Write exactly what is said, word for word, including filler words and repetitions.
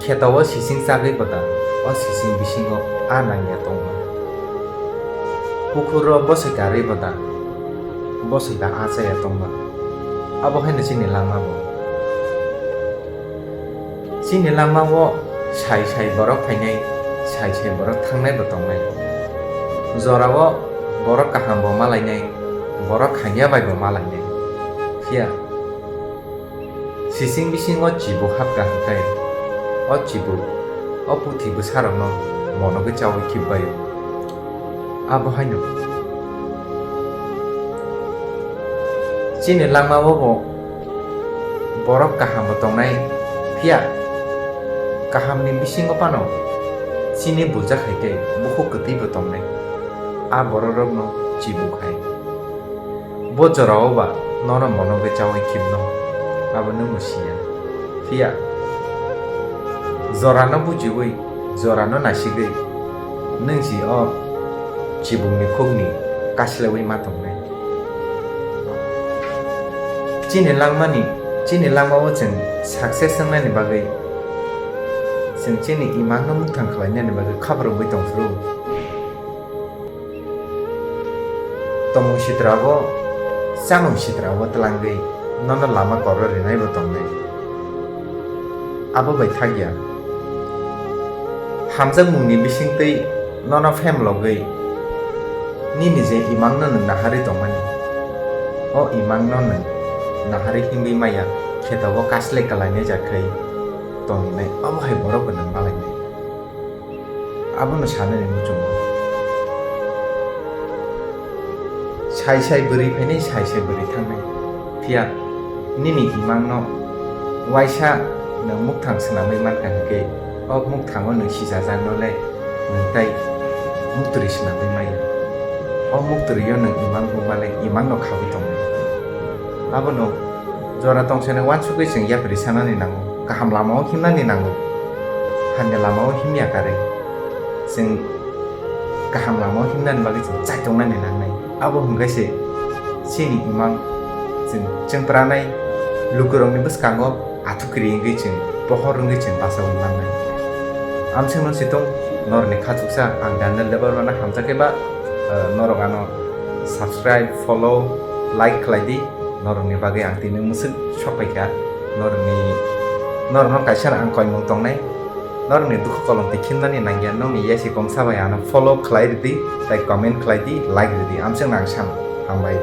Kheto o sising chagwi bo da, o sising bisingo a nangya tongma. Pukhuro bwsai karwi bo da, bwsai da a chaya tongma. Abo haino chini langma bo. Chini langmao sai sai borok phainai, sai sai borok thangnai bo tongnai. Jorao borok kaham bo malainai, borok hamya bai bo malainai. Phiya sising bisingo chibu hapkha hwnkhe, o chibu o puthi bwsarokno monogwi chaui khibbaio. Abo haino chini langmao bo borok kaham bo tongnai, phiya kahamni bisingo phano chini buljak hai khe bukhuk kwtwi bo tongnai. A bororokno chibu khai. Bo jorao ba nono monogwi chaui khibno, abo nwngbo siya. Phiya jorano bujiui, jorano nasigwi nwng si o chibukni khukni kaslaui ma tongnai. Chini langmani, chini langmao chwng success wngnani bagwi, chwng chini imangno mukthang khlainani bagwi khaprwngwi tongphuru. Tongmung sitrabo, chamung sitrabo twlangwi nono lama koro rinaibo tongnai. Abo bai thakya, hamjakmungni bisingtwi nono phemlogwi nini je imangno nwng naharwi tongmani, o imangno nwng naharwi himwi maya khe tobo kasle kalainai jak khai tongninai, omo hai borok bo nwng malainai. Abono sanani muchungo. Sai sai bwrwi phainai, sai sai bwrwi thangnai. Phiya nini imangno waisa nwng mukthang swnamwi mankha hwnkhe, o mukthango nwng sichajakno le nwng tai muktwrwi swnamwi maya. O muktwrwio nwng imang wngma le imangno khaui tongnai. Abono jora tongsaino uansugwi chwng yapri sanani nango, kaham lamao himnani nango. Hamya lamao himya karwi chwng kaham lamao himnani bagwi chwng chaitongnani nangnai. Abo hwnkhe se chini imang chwng chwngpranai lukurokni bwskango athukri wngwi chwng pohor wngwi chwng bachaui mannai. Amswkno situng norokni khachuksa ang Daniel Debbarmano hamjakhe ba, eh, norok ano subscribe, follow, like khlai di. Norokni bagwi ang tini mwswk sok paikha. Norokni, norokno kaisa ang koimung tongnai. Norokni dukhu kolom twi khimnani nangya, nokni yasi kongsa bai ano follow khlai ridi, tai comment khlai di, like ridi. Amswkno ang sano. Hambai.